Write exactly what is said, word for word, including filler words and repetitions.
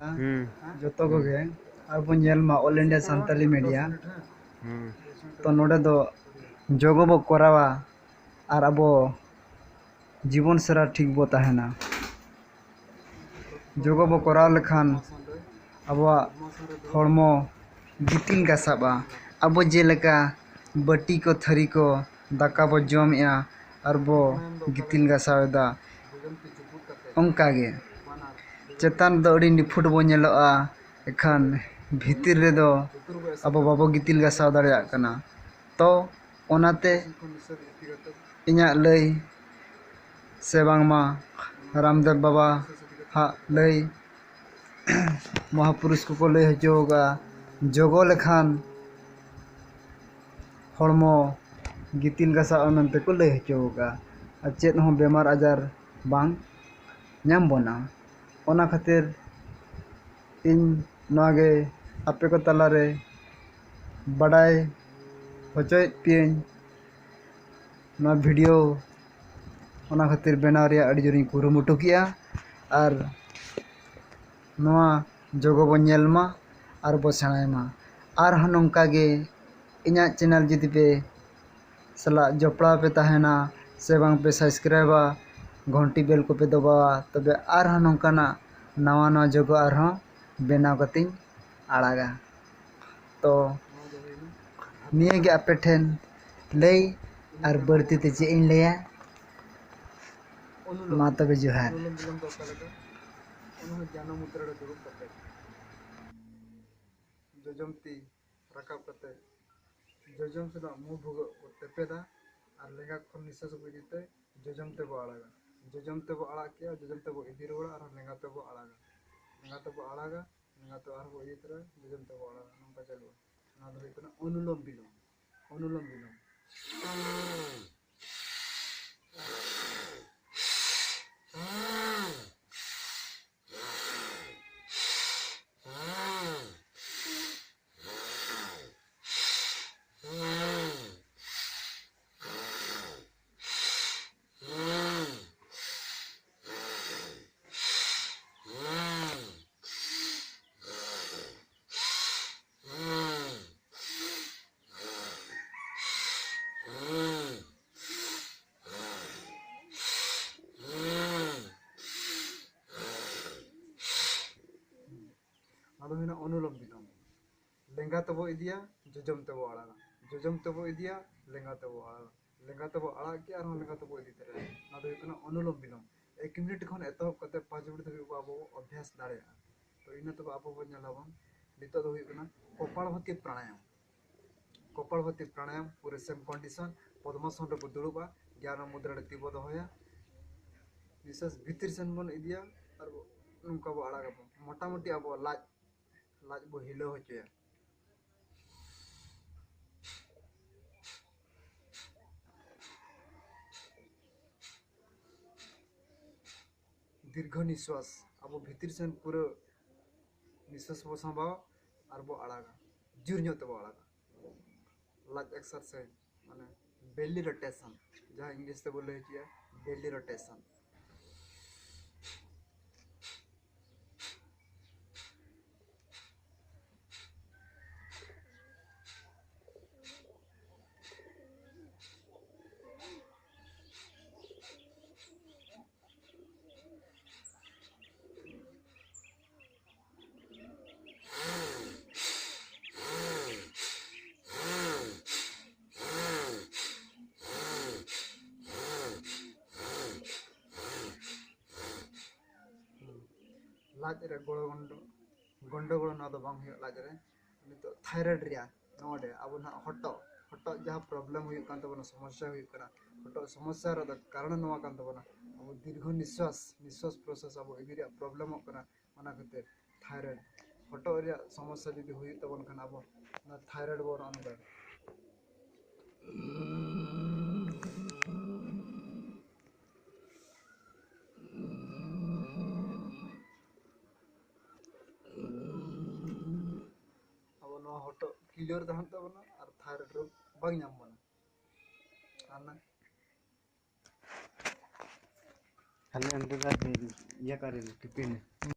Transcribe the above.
ᱦᱩᱸ᱾ ᱡᱚᱛᱚ ᱠᱚᱜᱮ ᱟᱨ ᱵᱚᱱ ᱧᱮᱞ ᱢᱟ All India Santali Media᱾ ᱦᱩᱸ᱾ ᱛᱚ ᱱᱚᱰᱮ ᱫᱚ ᱡᱳᱜᱚ ᱵᱚ ᱠᱚᱨᱟᱣᱟ ᱟᱨ ᱟᱵᱚ ᱡᱤᱵᱚᱱ ᱥᱟᱨᱟ ᱴᱷᱤᱠ ᱵᱚ ᱛᱟᱦᱮᱱᱟ᱾ ᱡᱳᱜᱚ ᱵᱚ ᱠᱚᱨᱟᱣ ᱞᱮᱠᱷᱟᱱ ᱟᱵᱚᱣᱟᱜ ᱦᱚᱲᱢᱚ ᱜᱤᱛᱤᱞ ᱜᱟᱥᱟᱵᱼᱟ᱾ ᱟᱵᱚ ᱡᱮᱞᱮᱠᱟ ᱵᱟᱹᱴᱤ ᱠᱚ, ᱛᱷᱟᱹᱨᱤ ᱠᱚ, ᱫᱟᱠᱟ ᱵᱚ ᱡᱚᱢᱮᱜᱼᱟ ᱟᱨ ᱵᱚ ᱜᱤᱛᱤᱞ ᱜᱟᱥᱟᱣ ᱮᱫᱟ, ᱚᱱᱠᱟᱜᱮ ᱪᱮᱛᱟᱱ ᱫᱚ ᱟᱹᱰᱤ ᱱᱤᱯᱷᱩᱴ ᱵᱚ ᱧᱮᱞᱚᱜᱼᱟ, ᱮᱱᱠᱷᱟᱱ ᱵᱷᱤᱛᱤᱨ ᱨᱮᱫᱚ ᱟᱵᱚ ᱵᱟᱵᱚ ᱜᱤᱛᱤᱞ ᱜᱟᱥᱟᱣ ᱫᱟᱲᱮᱭᱟᱜ ᱠᱟᱱᱟ᱾ ᱛᱚ ᱚᱱᱟᱛᱮ ᱤᱧᱟᱹᱜ ᱞᱟᱹᱭ ᱥᱮ ᱵᱟᱝᱢᱟ ᱨᱟᱢᱫᱮᱵ ᱵᱟᱵᱟ ᱦᱟᱜ ᱞᱟᱹᱭ, ᱢᱚᱦᱟᱯᱩᱨᱩᱥ ᱠᱚᱠᱚ ᱞᱟᱹᱭ ᱦᱚᱪᱚ ᱟᱠᱟᱫᱼᱟ, ᱡᱳᱜᱚ ᱞᱮᱠᱷᱟᱱ ᱦᱚᱲᱢᱚ ᱜᱤᱛᱤᱞ ᱜᱟᱥᱟᱜᱼᱟ ᱢᱮᱱᱛᱮ ᱠᱚ ᱞᱟᱹᱭ ᱦᱚᱪᱚ ᱟᱠᱟᱫᱼᱟ᱾ ᱟᱨ ᱪᱮᱫ ᱦᱚᱸ ᱵᱮᱢᱟᱨ ᱟᱡᱟᱨ ᱵᱟᱝ ᱧᱟᱢ ᱵᱚᱱᱟ᱾ ᱚᱱᱟ ᱠᱷᱟᱹᱛᱤᱨ ᱤᱧ ᱱᱚᱣᱟ ᱜᱮ ᱟᱯᱮ ᱠᱚ ᱛᱟᱞᱟᱨᱮ ᱵᱟᱰᱟᱭ ᱦᱚᱪᱚᱭᱮᱫ ᱯᱮᱭᱟᱹᱧ᱾ ᱱᱚᱣᱟ video ᱚᱱᱟ ᱠᱷᱟᱹᱛᱤᱨ ᱵᱮᱱᱟᱣ ᱨᱮᱭᱟᱜ ᱟᱹᱰᱤ ᱡᱳᱨᱤᱧ ᱠᱩᱨᱩᱢᱩᱴᱩ ᱠᱮᱜᱼᱟ᱾ ᱟᱨ ᱱᱚᱣᱟ ᱡᱳᱜᱚ ᱵᱚᱱ ᱧᱮᱞ ᱢᱟ ᱟᱨ ᱵᱚ ᱥᱮᱬᱟᱭ ᱢᱟ᱾ ᱟᱨᱦᱚᱸ ᱱᱚᱝᱠᱟ ᱜᱮ ᱤᱧᱟᱹᱜ channel ᱡᱩᱫᱤ ᱯᱮ ᱥᱟᱞᱟᱜ ᱡᱚᱯᱲᱟᱣ ᱯᱮ ᱛᱟᱦᱮᱱᱟ ᱥᱮ ᱵᱟᱝ ᱯᱮ subscribeᱟ, ᱜᱷᱚᱱᱴᱤ bell ᱠᱚᱯᱮ ᱫᱚᱵᱟᱣᱟ, ᱛᱚᱵᱮ ᱟᱨᱦᱚᱸ ᱱᱚᱝᱠᱟᱱᱟᱜ ᱱᱟᱣᱟ ᱱᱟᱣᱟ ᱡᱳᱜᱚ ᱟᱨᱦᱚᱸ ᱵᱮᱱᱟᱣ ᱠᱟᱛᱮᱧ ᱟᱲᱟᱜᱟ᱾ ᱛᱚ ᱱᱤᱭᱟᱹ ᱜᱮ ᱟᱯᱮ ᱴᱷᱮᱱ ᱞᱟᱹᱭ, ᱟᱨ ᱵᱟᱹᱲᱛᱤ ᱛᱮ ᱪᱮᱫ ᱤᱧ ᱞᱟᱹᱭᱟ? ᱢᱟ ᱛᱚᱵᱮ ᱡᱚᱦᱟᱨ᱾ ᱚᱱᱩᱞᱳᱢ ᱵᱤᱞᱳᱢ ᱫᱚ ᱚᱠᱟ ᱞᱮᱠᱟ? ᱚᱱᱟ ᱦᱚᱸ ᱡᱟᱱᱩ ᱢᱩᱫᱽᱨᱟ ᱨᱮ ᱫᱩᱲᱩᱵ ᱠᱟᱛᱮ ᱡᱚᱡᱚᱢ ᱛᱤ ᱨᱟᱠᱟᱵ ᱠᱟᱛᱮ ᱡᱚᱡᱚᱢ ᱥᱮᱱᱟᱜ ᱢᱩ ᱵᱷᱩᱜᱟᱹᱜ ᱵᱚ ᱛᱮᱯᱮᱫᱟ ᱟᱨ ᱞᱮᱸᱜᱟ ᱠᱷᱚᱱ ᱱᱤᱥᱥᱟᱥ ᱵᱚ ᱤᱫᱤ ᱛᱮ ᱡᱚᱡᱚᱢ ᱛᱮᱵᱚ ᱟᱲᱟᱜᱟ᱾ ᱡᱚᱡᱚᱢ ᱛᱮᱵᱚ ᱟᱲᱟᱜ ᱠᱮᱜᱼᱟ, ᱡᱚᱡᱚᱢ ᱛᱮᱵᱚ ᱤᱫᱤ ᱨᱩᱣᱟᱹᱲᱟ, ᱟᱨᱦᱚᱸ ᱞᱮᱸᱜᱟ ᱛᱮᱵᱚ ᱟᱲᱟᱜᱟ᱾ ᱞᱮᱸᱜᱟ ᱛᱮᱵᱚ ᱟᱲᱟᱜᱟ, ᱞᱮᱸᱜᱟ ᱛᱮ ᱟᱨᱦᱚᱸ ᱵᱚ ᱤᱫᱤ ᱛᱚᱨᱟᱭᱟ, ᱡᱚᱡᱚᱢ ᱛᱮᱵᱚ ᱟᱲᱟᱜᱟ᱾ ᱱᱚᱝᱠᱟ ᱪᱟᱹᱞᱩᱜᱼᱟ᱾ ᱱᱚᱣᱟ ᱫᱚ ᱦᱩᱭᱩᱜ ᱠᱟᱱᱟ ᱚᱱᱩᱞᱳᱢ ᱵᱤᱞᱳᱢ᱾ ᱚᱱᱩᱞᱳᱢ ᱵᱤᱞᱳᱢ᱾ ᱱᱚᱣᱟ ᱫᱚ ᱦᱩᱭᱱᱟ ᱚᱱᱩᱞᱳᱢ ᱵᱤᱞᱳᱢ᱾ ᱞᱮᱸᱜᱟ ᱛᱮᱵᱚ ᱤᱫᱤᱭᱟ, ᱡᱚᱡᱚᱢ ᱛᱮᱵᱚ ᱟᱲᱟᱜᱟ, ᱡᱚᱡᱚᱢ ᱛᱮᱵᱚ ᱤᱫᱤᱭᱟ, ᱞᱮᱸᱜᱟ ᱛᱮᱵᱚ ᱟᱲᱟᱜᱟ, ᱞᱮᱸᱜᱟ ᱛᱮᱵᱚ ᱟᱲᱟᱜ ᱠᱮᱜᱼᱟ, ᱟᱨᱦᱚᱸ ᱞᱮᱸᱜᱟ ᱛᱮᱵᱚ ᱤᱫᱤ ᱛᱚᱨᱟᱭᱟ᱾ ᱱᱚᱣᱟ ᱫᱚ ᱦᱩᱭᱩᱜ ᱠᱟᱱᱟ ᱚᱱᱩᱞᱳᱢ ᱵᱤᱞᱳᱢ᱾ ᱮᱠ ᱢᱤᱱᱤᱴ ᱠᱷᱚᱱ ᱮᱛᱚᱦᱚᱵ ᱠᱟᱛᱮ ᱯᱟᱸᱪ ᱢᱤᱱᱤᱴ ᱫᱷᱟᱹᱵᱤᱡ ᱟᱵᱚ ᱵᱚ ᱚᱵᱷᱭᱟᱥ ᱫᱟᱲᱮᱭᱟᱜᱼᱟ᱾ ᱛᱚ ᱤᱱᱟᱹ ᱛᱚᱵᱮ ᱟᱵᱚ ᱵᱚᱱ ᱧᱮᱞᱟᱵᱚᱱ, ᱱᱤᱛᱚᱜ ᱫᱚ ᱦᱩᱭᱩᱜ ᱠᱟᱱᱟ ᱠᱚᱯᱟᱞᱵᱷᱟᱛᱤ ᱯᱨᱟᱱᱟᱭᱟᱢ᱾ ᱠᱚᱯᱟᱞᱵᱷᱟᱛᱤ ᱯᱨᱟᱱᱟᱭᱟᱢ ᱯᱩᱨᱟᱹ same condition, ᱯᱚᱫᱢᱟᱥᱚᱱ ᱨᱮᱵᱚ ᱫᱩᱲᱩᱵᱼᱟ, ᱜᱮᱭᱟᱱ ᱢᱩᱫᱽᱨᱟ ᱨᱮ ᱛᱤ ᱵᱚ ᱫᱚᱦᱚᱭᱟ, ᱱᱤᱥᱥᱟᱥ ᱵᱷᱤᱛᱤᱨ ᱥᱮᱱ ᱵᱚᱱ ᱤᱫᱤᱭᱟ ᱟᱨ ᱱᱚᱝᱠᱟ ᱵᱚ ᱟᱲᱟᱜᱟᱵᱚᱱ᱾ ᱢᱚᱴᱟᱢᱩᱴᱤ ᱟᱵᱚᱣᱟᱜ ᱞᱟᱡ, ᱞᱟᱡ ᱵᱚ ᱦᱤᱞᱟᱹᱣ ᱦᱚᱪᱚᱭᱟ᱾ ᱫᱤᱨᱜᱷᱚ ᱱᱤᱥᱥᱟᱥ, ᱟᱵᱚ ᱵᱷᱤᱛᱤᱨ ᱥᱮᱱ ᱯᱩᱨᱟᱹ ᱱᱤᱥᱥᱟᱥ ᱵᱚ ᱥᱟᱸᱵᱟᱣᱟ ᱟᱨ ᱵᱚ ᱟᱲᱟᱜᱟ, ᱡᱳᱨ ᱧᱚᱜ ᱛᱮᱵᱚ ᱟᱲᱟᱜᱟ᱾ ᱞᱟᱡ ᱮᱠᱥᱟᱨᱥᱟᱭᱤᱡᱽ, ᱢᱟᱱᱮ belly rotation, ᱡᱟᱦᱟᱸ ᱤᱝᱞᱤᱥ ᱛᱮᱵᱚ ᱞᱟᱹᱭ ᱦᱚᱪᱚᱭᱟ belly rotation᱾ ᱞᱟᱡ ᱨᱮ ᱜᱚᱲᱚ ᱜᱚᱱᱰᱚ-, ᱜᱚᱱᱰᱚᱜᱳᱲ ᱱᱚᱣᱟ ᱫᱚ ᱵᱟᱝ ᱦᱩᱭᱩᱜᱼᱟ ᱞᱟᱡ ᱨᱮ᱾ ᱱᱤᱛᱚᱜ ᱛᱷᱟᱭᱨᱚᱭᱮᱰ ᱨᱮᱭᱟᱜ ᱱᱚᱰᱮ ᱟᱵᱚ ᱱᱟᱦᱟᱜ ᱦᱚᱴᱚᱜ, ᱦᱚᱴᱚᱜ ᱡᱟᱦᱟᱸ ᱯᱨᱚᱵᱞᱮᱢ ᱦᱩᱭᱩᱜ ᱠᱟᱱ ᱛᱟᱵᱚᱱᱟ, ᱥᱚᱢᱚᱥᱥᱟ ᱦᱩᱭᱩᱜ ᱠᱟᱱᱟ, ᱦᱚᱴᱚᱜ ᱥᱚᱢᱚᱥᱥᱟ ᱨᱮᱫᱚ ᱠᱟᱨᱚᱱ ᱱᱚᱣᱟ ᱠᱟᱱ ᱛᱟᱵᱚᱱᱟ, ᱟᱵᱚ ᱫᱤᱨᱜᱷᱚ ᱱᱤᱥᱥᱟᱥ, ᱱᱤᱥᱥᱟᱥ ᱯᱨᱚᱥᱮᱥ ᱟᱵᱚ ᱤᱫᱤ ᱨᱮᱭᱟᱜ ᱯᱨᱚᱵᱞᱮᱢᱚᱜ ᱠᱟᱱᱟ᱾ ᱚᱱᱟ ᱠᱷᱟᱹᱛᱤᱨ ᱛᱷᱟᱭᱨᱚᱭᱮᱰ, ᱦᱚᱴᱚᱜ ᱨᱮᱭᱟᱜ ᱥᱚᱢᱚᱥᱥᱟ ᱡᱩᱫᱤ ᱦᱩᱭᱩᱜ ᱛᱟᱵᱚᱱ ᱠᱷᱟᱱ ᱟᱵᱚ ᱚᱱᱟ ᱛᱷᱟᱭᱨᱚᱭᱮᱰ ᱵᱚᱱ ᱚᱱ ᱫᱟᱲᱮᱭᱟᱜᱼᱟ᱾ ᱟᱵᱚ ᱱᱚᱣᱟ ᱦᱚᱴᱚᱜ ᱠᱞᱤᱭᱟᱨ ᱛᱟᱦᱮᱱ ᱛᱟᱵᱚᱱᱟ ᱟᱨ ᱛᱷᱟᱭᱨᱚᱭᱮᱰ ᱨᱳᱜᱽ ᱵᱟᱝ ᱧᱟᱢ ᱵᱚᱱᱟ᱾ ᱟᱨ ᱱᱟ-, ᱠᱷᱟᱹᱞᱤ ᱚᱸᱰᱮ ᱫᱚ ᱤᱭᱟᱹ ᱠᱟᱨᱮ ᱴᱤᱯᱤᱱ᱾